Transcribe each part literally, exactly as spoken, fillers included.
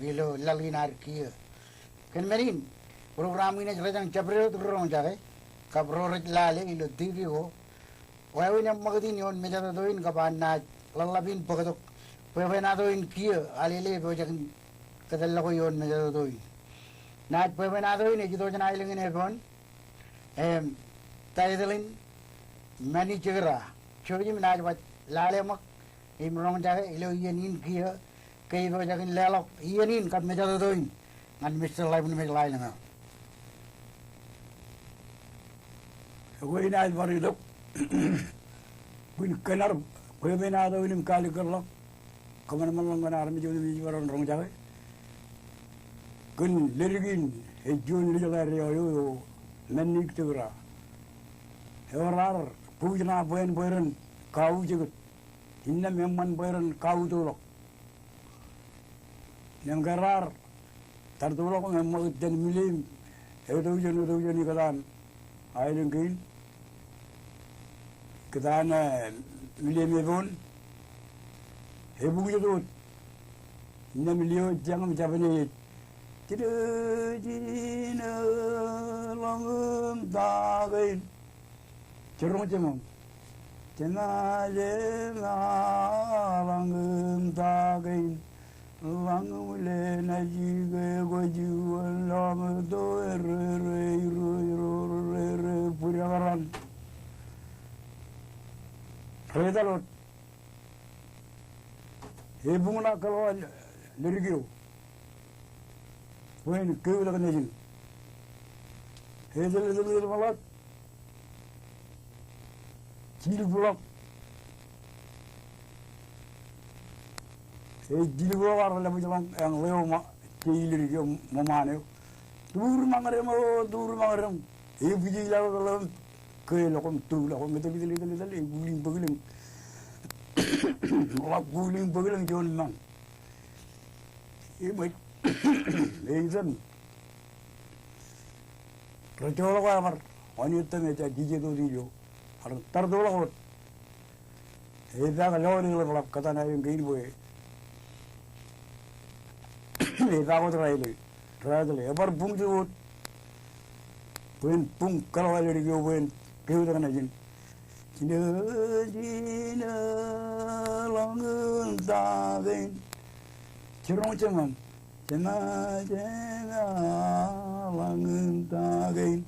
ilo laḷ in ad kiiō. Kōn men in, program in ej rōjañ jabdewōt ri roñjake kab ro rej lale ilo TV ko. Wāween eṃṃakūt in ioon mejatoto in kab an naaj ḷōḷḷap in bōktok bwebwenato in kiiō, alele epojak in kōtḷọk ioon mejatoto in. Naaj bwebwenato in ej itok jān aelōñ in Ebon, im, taitōḷ in Mani Jekra. Jouj im naaj bar lale ṃōk im roñjake ilo iien in kiiō, ke ipojak in leḷọk iien in kab mejatoto in ñan Mister Laipun Mej Laelōñ eo. Ekwe, inaaj bar itok bwe in kōṇaan bwebwenato in im kaalikkar ḷọk kōṃanṃanḷọk ñan armej otemjej bar roñjake kōn ledik in ej juon lijōḷ eo, eo Mani Jekra. Eo raar bōk ṇa bwe en bwe ren kau jekōt innām eṃṃan bwe ren kau toḷọk. Innām ke raar tar toḷọk im eṃṃakūt jān Mileim, eo tok jān, eo tok jān ikōtaan aelōñ kein, ikōtaan, eh, Mileim Ebon, ebukjot wōt. Innām lio ej jañ im jabōn e ej, jinō, jinō ḷọk im ta kein. Jiroñ jemām. Jema, jema, ḷọk im ta kein. Ḷọk im lenaaj ike kwōj juon ḷọk to errere irooj ro errere bwidekrak. Rej etal wōt. Ebuñ ṇa kōḷḷā ledik eo bwe en keutōk nejin. Etōl, etōl, etōl ṃōḷaat. Jilip ḷọk. Ej jilip ḷọk ak ḷapḷọk eañ ḷeo ṃō, je ilo dik eo ṃōṃaan eo. Tuur mañdem o, tuur mañdem. Ebwijej ḷọk, ḷọk, ḷọk im keḷọk im tuḷọk im etōl, etōl, etōl, etōl, ebuliñ bōklōñ. Ḷọk buliñ bōklōñ juon mañ. Eṃōj, ej itōn rej joḷọk ebar wōn eo tōm ej jejjet wōt ilo. Ear tar toḷọk wōt. Epaak lọọl eḷap ḷap kōtaan aelōñ kein bwe epaak wōt raelōñ, raelōñ. Ebar buñjot wōt bwe en buñ kōḷḷā ledik eo bwe en keutōk nejin. Jinō, jinō ḷọk im ta kein. Jiroñ jemām. Jema, jema ḷọk im ta kein.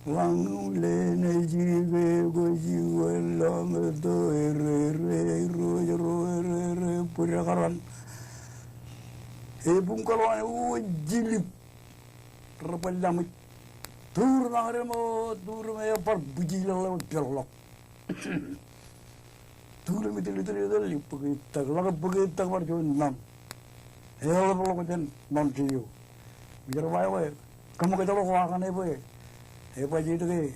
Ḷọk im lenaaj ike kwōj juon ḷọk to errere irooj ro errere bwidekrak. Ebuñ kōḷḷā eo ej jilip. Rej bar laṃōj. Tuur mañdem o, tuur mañdem, ebar bwijej ḷọk ḷọk, peḷḷọk. Tuḷ im etōl, etōl, etōl, bōk etōk, ḷak bōk etōk bar juon ṇoṇ. Eḷapḷọk jān ṇoṇ eo. Jar ba eo, kōṃōkaj ḷọk ko ak ṇe bwe ebwijej etōk e.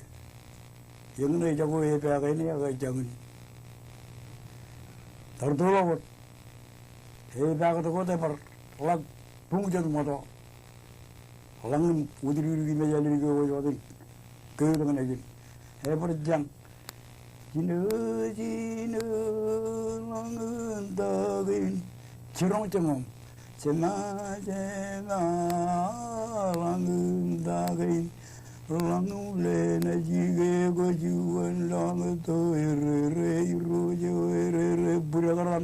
Eñṇe ejako epaak ṇe ak ejañin. Tar toḷọk wōt. Epaak tok wōt ebar ḷak buñjot ṃōto. Ḷọk im wōt dikdiki mejālede eo ej wōt in keutōk nejin. Ebar jañ. Jinō, jinō ḷọk im ta kein. Jiroñ jemām. Jema, jema ḷọk im ta kein. Ḷọk im lenaaj ike kwōj juon ḷọk to errere irooj ro errere bwidekrak.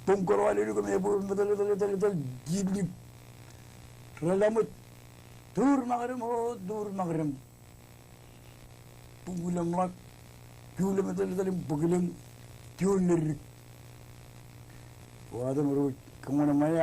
Buñ kōḷḷā ledik im ebuñ im etōl, etōl, etōl, etōl, jilip. Rej laṃōj. Tuur mañdem o, tuur mañdem. Buñ im ḷak, juḷ im etōl, etōl im bōklōñ juon ledik. Wa tōn ro kōṃṃan ṃae